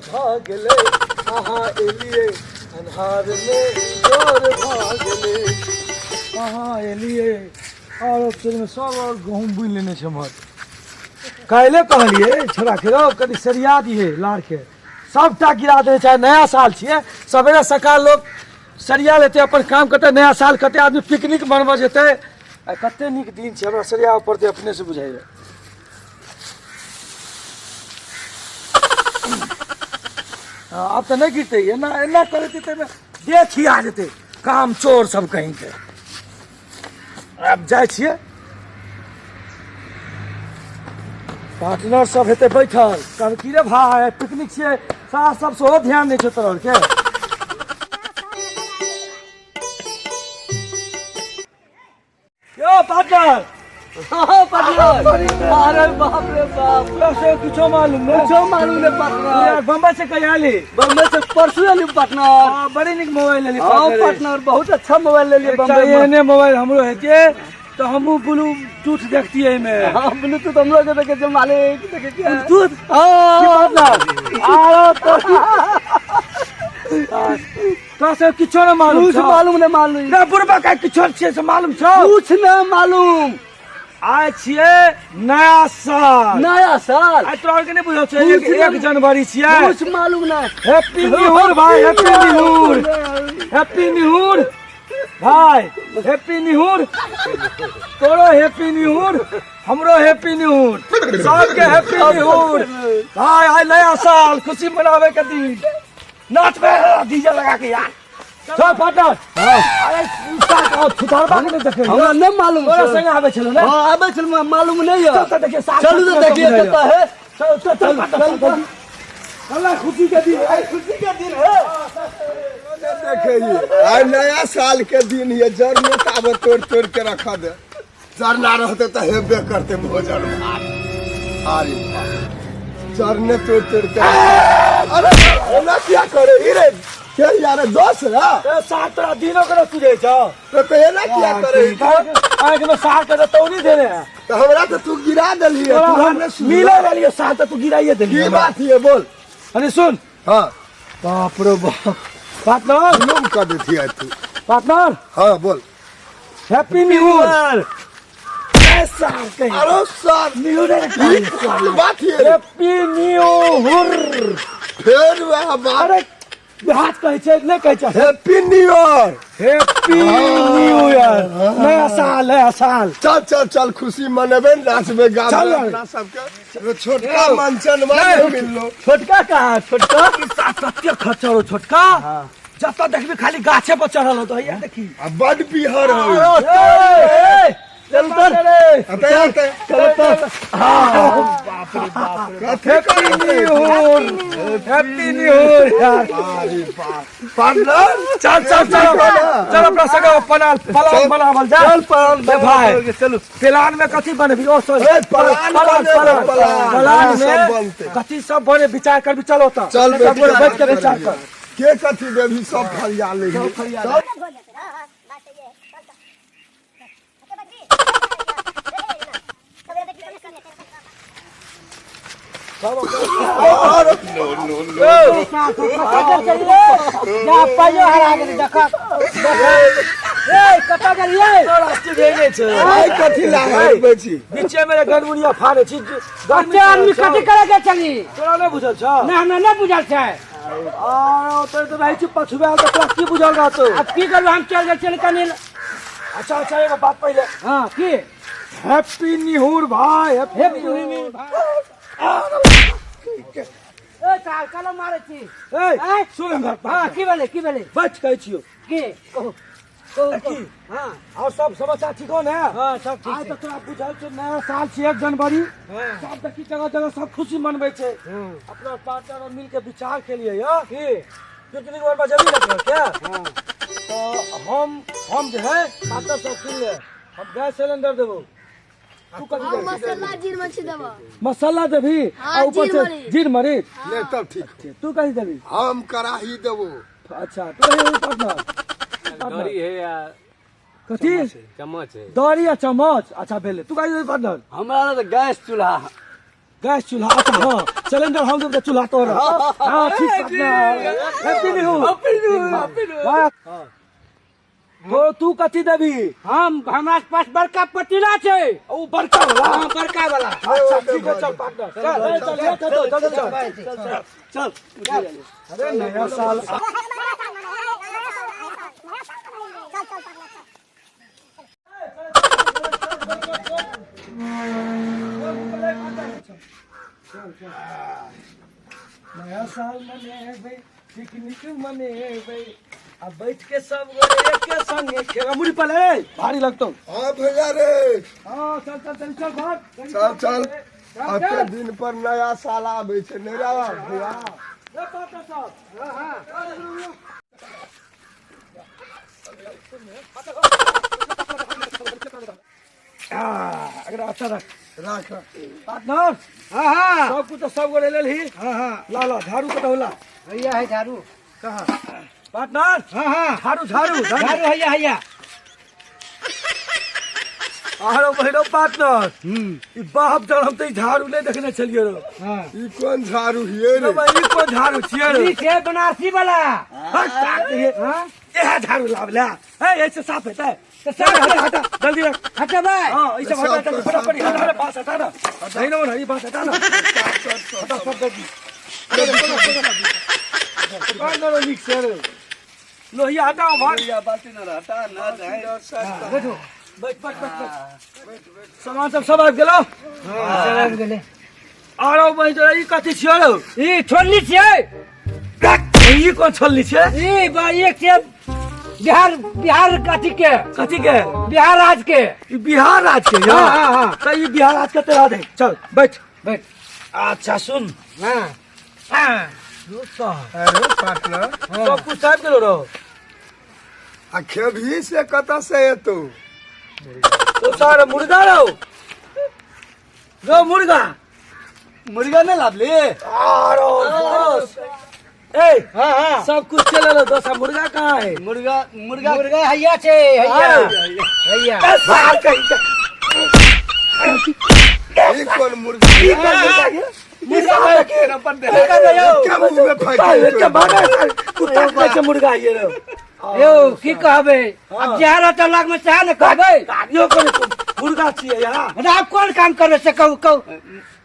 भऽ गेलै। अहाँ एलियै अन्हारमे इजोर भऽ गेलै। अहाँ एलियै आओर फेरमे सब आओर गहूँम बुनि लेने छै हमर। काल्हि कहलियै छोड़ाके रौ कनि सरिया दिहे लारके, सबटा गिरा देने छै। नया साल छियै, सवेरे सकाल लोक सरिया लेतै अपन काम करतै। नया साल कते आदमी पिकनिक मनबऽ जेतै। आइ कते नीक दिन छै, हमरा सरियाबऽ पड़तै अपनेसँ बुझाइए। हँ, आब तऽ नहि गिरतै, एना एना करेतै ताहिमे देह छिया जेतै। काम चोर सब कहीं के। आब जाइ छियै, पार्टनर सब हेतै बैठल। कहबै की रे भाय, पिकनिक छियै, सास सब सेहो ध्यान नहि छौ तोरा आरके। यो पार्टनर, हाँ पार्टनर, अरे बाप रे बाप, तोरा से कुछो मालूम नहीं? कुछो मालूम नहीं पार्टनर। यार बम्बई से कहिया आली? बम्बई से परसों आली पार्टनर। हाँ, बड़ी निक मोबाइल लेली। हाँ पार्टनर। पार्टनर, बहुत अच्छा मोबाइल ले लिए एकटा बम्बई में। एहने मोबाइल हमरो हेते तो हमहूँ ब्लूटूथ देखतियै एहिमे। हाँ ब्लूटूथ हम लोग देखे छे मालिक, देखे छियै। ब्लूटूथ? हाँ। की पार्टनर? आरो तो तोरा सब किछो नहि मालूम कुछ छौ? मालूम नहीं मालूम। ना बुढ़बा का किछो छियै से मालूम छौ? कुछ नहीं मालूम। आइ छियै नया साल। नया साल आइ तोरा आरके नहि बुझल छौ? कुछ एक नहि। जनवरी छियै। कुछ मालूम नहीं। हैप्पी न्यू ईयर भाई, happy new year, happy new year भाई, हैप्पी न्यू ईयर। तोरो हैप्पी न्यू ईयर, हमरो हैप्पी न्यू ईयर, सबके हैप्पी न्यू ईयर भाई। आइ नया साल, खुशी मनावे के दिन, नाचबे डीजे लगा के यार। चल पार्टनर। अरे छुतारबा के नहि देखै? हमरा नहीं मालूम तोरा छौ। संगे आबै छलो ने? हाँ आबै छल, मालूम नहीं है। चल तऽ देखिए साथ। चलू तो देखिए कतऽ है। चल चल चल चल चल चल, खुशी के दिन है, खुशी के दिन है। देखिए आइ नया साल के दिन ये, जरने ताबे तोड़ तोड़ के रख दे। जरना रहते तऽ हेबे करते भोजन भात। अरे बाप, जरने तोड़ तोड़ के। अरे एना किया करे ई रे? के यार दोस्त रे। ए, सात तोरा दिनो के सुझै छौ? तो एना किया करे? आँखि में साग के तौनी देने है। तो हमरा तो तू गिरा देली तोरा तू। हम हमने सुनलो। मिले रहलियो साग तऽ तू गिराइए देली। की बात ये बोल। अरे सुन। हाँ। बाप रे बाप पार्टनर, जुलुम कर देती है तू। पार्टनर। हाँ बोल। हैप्पी न्यू ईयर साल। अरे सर न्यू ईयर। ई कोन बात ये? Happy new year. फेर वएह बात। अरे हाथ कहै छै, नहि कहै छै? Happy new year. Happy new year, नया साल, नया साल। चल चल चल, खुशी मनेबे, नाचबे गाबे। चल। अपना सबके छोटका मंचन में मिललो। छोटका कहाँ छोटका? कते खच्चर हो छोटका, जतऽ देखबी खाली गाछे पर चढ़ल होतो। हैया देखी। आ बड बिहर हो। ए, चल तर। रे। अते अते चल तर। कथी हैप्पी करै new year, happy new year यार। अरे बाप पार्टनर। चल चल चल चल, अपना सगे पलान पलान बनावल जा। चल पलान ए भाई। चलू। प्लान में कथी बनबी? ओ सॉरी, ए, प्लान प्लान बनेबै, प्लान प्लान। प्लान हाँ, सब में बनतै। कथी सब बने विचार कर भी। चलो त चल सब गोरे बैठ के विचार कर। के कथी देबी सब फरिया लेही। फरिया। और जा पाइयो हरा गेलै, देख ए कतऽ गेलियै? रास्ते भेजे छै। आइ कथी लागै छी? बीचे में गनमुनिया फाड़े छी। बच्चे आदमी कथी करे के चली? तोरा नहि बुझल छौ? नहि, हमरा नहि बुझल छै। आ तो तो रहै छी पछुआ तऽ तोरा की बुझल रहतौ? आब की करू, हम चल जाइ छियै कनि। अच्छा अच्छा, एगो बात पहिले। हाँ की? हैप्पी न्यू ईयर भाई, हैप्पी न्यू ईयर। ए साल कलम मारै छी। ए आँय? सुन हमर। हाँ की भेलै, की भेलै? बच कहै छियौ। की कहू कहू की? कहू। हाँ। और सब समाचार ठीक हो ने? हाँ सब आइ ठीक तऽ छै। तोरा बुझल छौ, नया साल छै, 1 जनवरी। हाँ। सब देखी जगह जगह सब खुशी मनबै छै। अपना पार्टनर और मिलके विचार केलियै यऽ की? पिकनिक बनबा जेबी ने तोरा के? हाँ। तऽ हम जे है पार्टनर सब सुन ले, हम गैस सिलेंडर देबो। तू कथी हम देबही? मसाला जीर मछली देबो। मसाला देबही? हाँ, आ ऊपर जीर से मरीच। जीर मरीच। ले तब ठीक। तू कथी देबही? हम कराही देबो। अच्छा, तू कथी देबही पार्टनर? दरी है या कथी? चम्मच है। दरी आ चम्मच, अच्छा भेलै। तू कथी देबही पार्टनर? हमरा तऽ गैस चूल्हा। गैस चूल्हा। अच्छा हाँ, सिलेंडर हम देब तऽ चूल्हा तोरा। हाँ ठीक partner. Happy new, happy new, happy new. वाह। तो तू कथी देबी? हम हमरा पास बड़का पतीला छै। ओ बड़का वाला? हाँ, बड़का वाला। अच्छा ठीक है, चल पार्टनर, चल चल चल चल चल चल चल। अरे नया साल। नया साल मनेबै, पिकनिक मनेबै आ बैठ के सब गोरे एके संगे खेबै। मुड़ी पर ए भारी लगतौ। हाँ भैया रे। हाँ चल चल चल चल भाग। चल चल, अब के दिन पर नया साल आबै छै नहीं रे भैया। ए पार्टनर साहब। हाँ हाँ। अगर अच्छा रख राख। पार्टनर। हाँ हाँ। सब कुछ तो सब गोरे ले लही। हाँ हाँ। ला ला झाड़ू कतौ ला। भैया है झाड़ू। कहाँ पार्टनर? हाँ हाँ। झाड़ू झाड़ू झाड़ू हैया हैया। आरो बहिनो पार्टनर, ई बाप जब हम तऽ ई झाड़ू नहि देखने छलियै रो। हाँ। ई कोन झाड़ू हियै रे? ई कोन झाड़ू छियै रे? ई छै बनारसी वाला। हट, ताक दियै। हाँ? इएह झाड़ू लाब ले। हे, ऐसे साफ हेतै। तऽ साफ हटा, हटा, जल्दी रख। हटेबै? हाँ, ई सब हटा, साफ कर, फटाफट, साफ हटा, हटा, बाँस हटा ना। नहीं ना, ई बाँस हटा ना। हटा, सब जल्दी। पार्टनर नीक छै रे। लोहिया हटाओ भाग। लोहिया बाल्टी न हटा ना जाए। बैठो। बैठ बैठ बैठ बैठ। सामान सब सब आबि गेलो? हाँ, सब आबि गेलै। आरो बहिन तोरा ई कथी छियो रौ? ई छोलनी छियै। ई कोन छोलनी छियै? ई बा एक छियै बिहार, बिहार कथी के? कथी के? बिहार राज्य के। ई बिहार राज्य के? हाँ, हाँ, हाँ। तऽ ई बिहार राज्य के तोरा दे। चल बैठ बैठ। अच्छा सुन। हाँ हाँ। अरे पार्टनर, सब कुछ आबि गेलो रौ? आ खेबही से कतऽ से एतौ? तो सारा मुर्गा रौ, रौ मुर्गा। मुर्गा नहीं लाबली? आरो दोस। ए हाँ हाँ। सब कुछ चल रहा दोस्त, मुर्गा कहाँ है? मुर्गा, मुर्गा मुर्गा हैया छै, हैया हैया। ए, साल कहीं का। ई कोन मुर्गा? ई कोन मुर्गा ये? मुर्गा के अपन दे। के मुंह में कुत्ता फाटि ये के भागा साल, कुत्ता खाय छै मुर्गा ये रो। यौ की कहबै, अब जहाँ रहतौ लग में सएह ने कहबै। कार्यो करे मुर्गा छियै यहाँ। मतलब आब कोन काम करबै से कहू, कहू।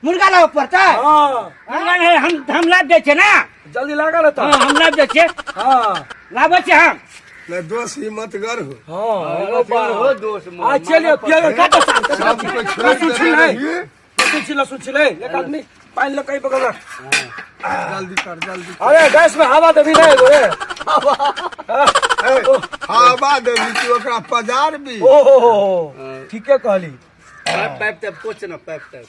मुर्गा लाबऽ पड़तै? हाँ। मुर्गा नहीं, हम लाबि दै छियै ना। जल्दी लागल रहतौ। हाँ, हम लाबि दै छियै। हाँ। लाबै छियै हम। नहीं दोस्त हिम्मतगर हो। हाँ, हिम्मतगर हो दोस्त। आ चलिए, पियर काटो साल। सब के छोड़ लहसुन देने छिलै। रही। लहसुन छिल, लहसुन छिलै। एक आदमी पानि लऽ कऽ बगल रख। जल्दी कर, जल्दी कर। अरे गैस में हवा देबी नहीं गोरे। ए, हवा देबी तू ओकरा पजार भी। ओ हो हो हो, ठीके कहली। पाइप पाइप तब कुछ ना पाइप तब।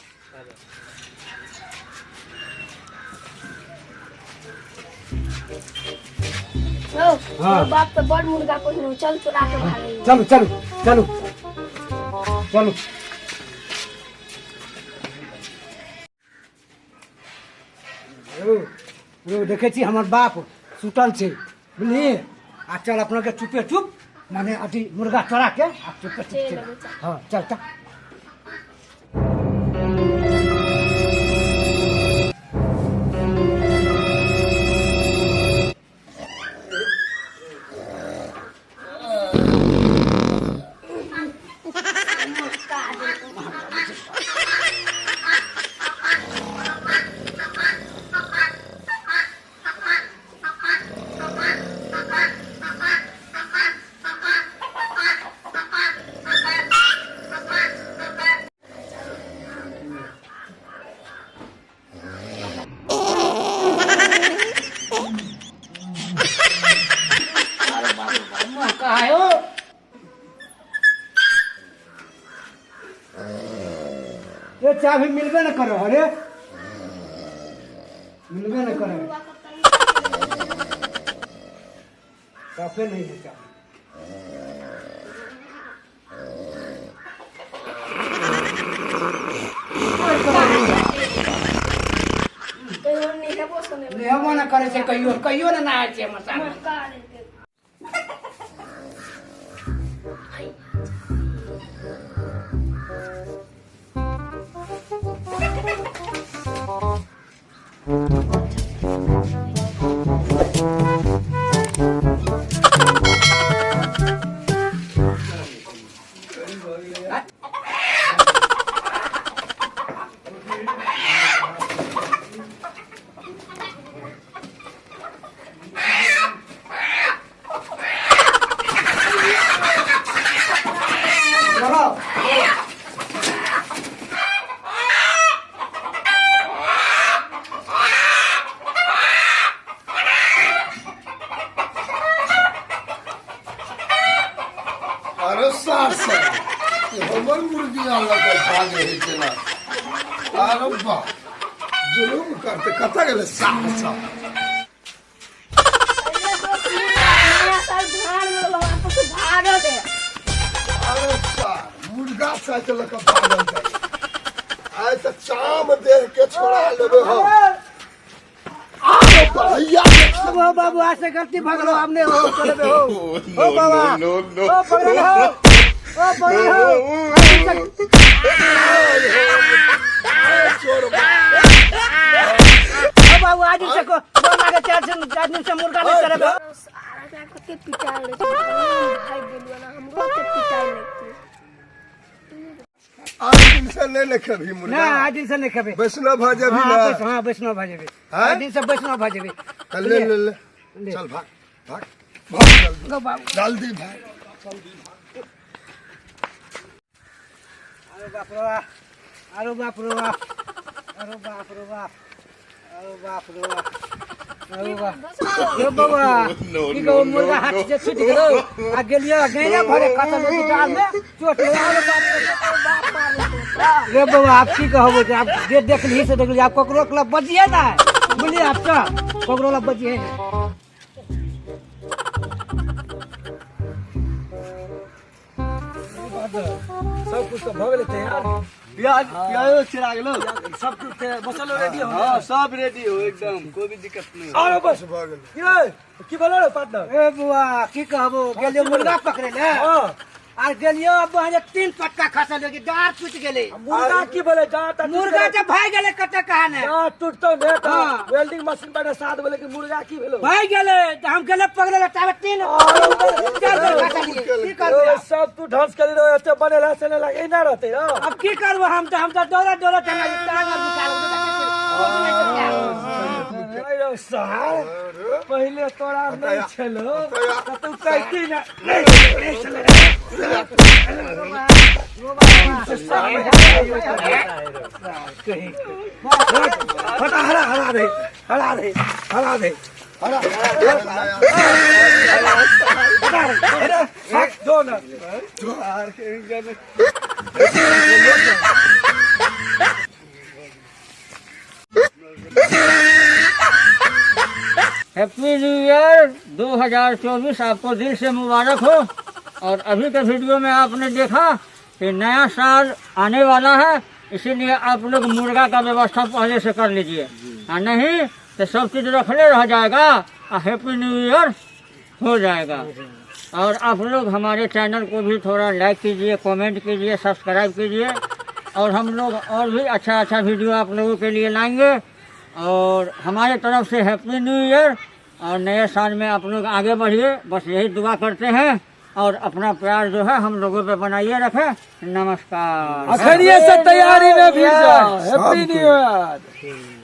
हाँ। बाप तो बड़ मुर्गा पोसने, चल चुरा के भागे। चलू चलू चलू चलू। रो देखे छी हमर बाप सुतल छै, बुझली? आ चल अपना के चुपे चुप माने अथी मुर्गा चोरा के आ चुपे चुप चल। हाँ चल चल। ये चाबी मिलबे न करो, अरे मिलबे न करो, साफे नहीं है चाबी। नेहबो न करे छै कहियो, कहियो न नहाय छै हमर सामने। अरे सार से हमर मुर्गी लऽ के भागे है केना। अरे बा जुलुम करते कतऽ गेलै सार सब। अरे दोस्त मुर्गा नया साल भाड़ में वापस भागल है। अरे सार मुर्गा साइकिल लऽ के भागल जाइ। आइ तऽ चाम देह के छोड़ा लेबै हम। आरो बढ़ैया। बाबू बाबू आज से गलती भगलो हमने हो चले हो ओ बाबा ओ पकड़ल हो ओ पकड़ल हो। चोर ओ बाबू आज से को बोला के 4 दिन से मुर्गा नहीं चले। सारा के कते पिटाइ ले भाग गेलियो ना, हमरो के पिटाइ लगती। आज दिन से नहीं ने खेबही ना। मुर्गा? आज दिन से नहीं खेबे। वैष्णव भऽ जेबही हाँ। ना? हाँ, वैष्णव भऽ जेबे। हाँ? आज दिन से वैष्णव भऽ जेबे। तऽ ले ले ले। ले। चल भाग भाग भाग जल्दी। गो बाबू। जल्दी भाग। अरे बाप रे बाप, अरे बाप रे बाप, अरे बाप रे बाप, अरे बाप रे बाप, अरे बाप रे बाबा, की कहू, मुर्गा हाथ से छूट गेलो आ गेलियो गैरा भरे खसल ओहि डाल में चोट लगा। अरे बाप रे बाप मारलको। रे बाबा, आप की कहबो जे आप जे देखली से देखली, आप ककरो के बजिए ना, बुझलिए? आप चल, ककरो लग बजिए ना। सब कुछ तऽ भऽ गेलै तैयार। प्याज प्याजो चिरा गेलो। सब कुछ तैयार, मसालो रेडी हो। हाँ, सब रेडी हो एकदम, कोई भी दिक्कत नहीं हो। आरो बस भऽ गेलै। की रे, की बोलो रे पार्टनर? ए बुआ, की कहबो, गेलियो मुर्गा पकड़े ले आर गेलियो, अब वहाँ जे तीन पटका खसल कि डार टूट गेलै। मुर्गा की बोले जा त? मुर्गा जे भाग गेलै कते कहा ने। जा टूटतो ने त हाँ। वेल्डिंग मशीन पर साथ बोले कि मुर्गा की भेलो? भाग गेलै तऽ हम गेलै पकड़े ले, ताबे तीन चार बेर खसलियै, की करबै ओ, आब? सब तू ढंस करी रहो, एते बनेला से लगे एना रहते ना। अब की करबो? हम तऽ दौड़त दौड़त हमरा जे टांग आर दुखा गेल। अरे सार, पहिले तोरा नहीं छलो त तू कहती ना नहीं नहीं छले। हटा, हरा हरा दे, हरा दे, हरा दे, हरा हरा, हट दो ना। हैप्पी न्यू ईयर 2024 आपको दिल से मुबारक हो। और अभी के वीडियो में आपने देखा कि नया साल आने वाला है, इसीलिए आप लोग मुर्गा का व्यवस्था पहले से कर लीजिए और नहीं तो सब चीज़ रखले रह जाएगा और हैप्पी न्यू ईयर हो जाएगा। और आप लोग हमारे चैनल को भी थोड़ा लाइक कीजिए, कमेंट कीजिए, सब्सक्राइब कीजिए और हम लोग और भी अच्छा अच्छा वीडियो आप लोगों के लिए लाएंगे। और हमारे तरफ से हैप्पी न्यू ईयर और नए साल में आप लोग आगे बढ़िए, बस यही दुआ करते हैं और अपना प्यार जो है हम लोगों पे बनाइए रखें। नमस्कार। अखनिए से तैयारी में भी जाओ। Happy new year.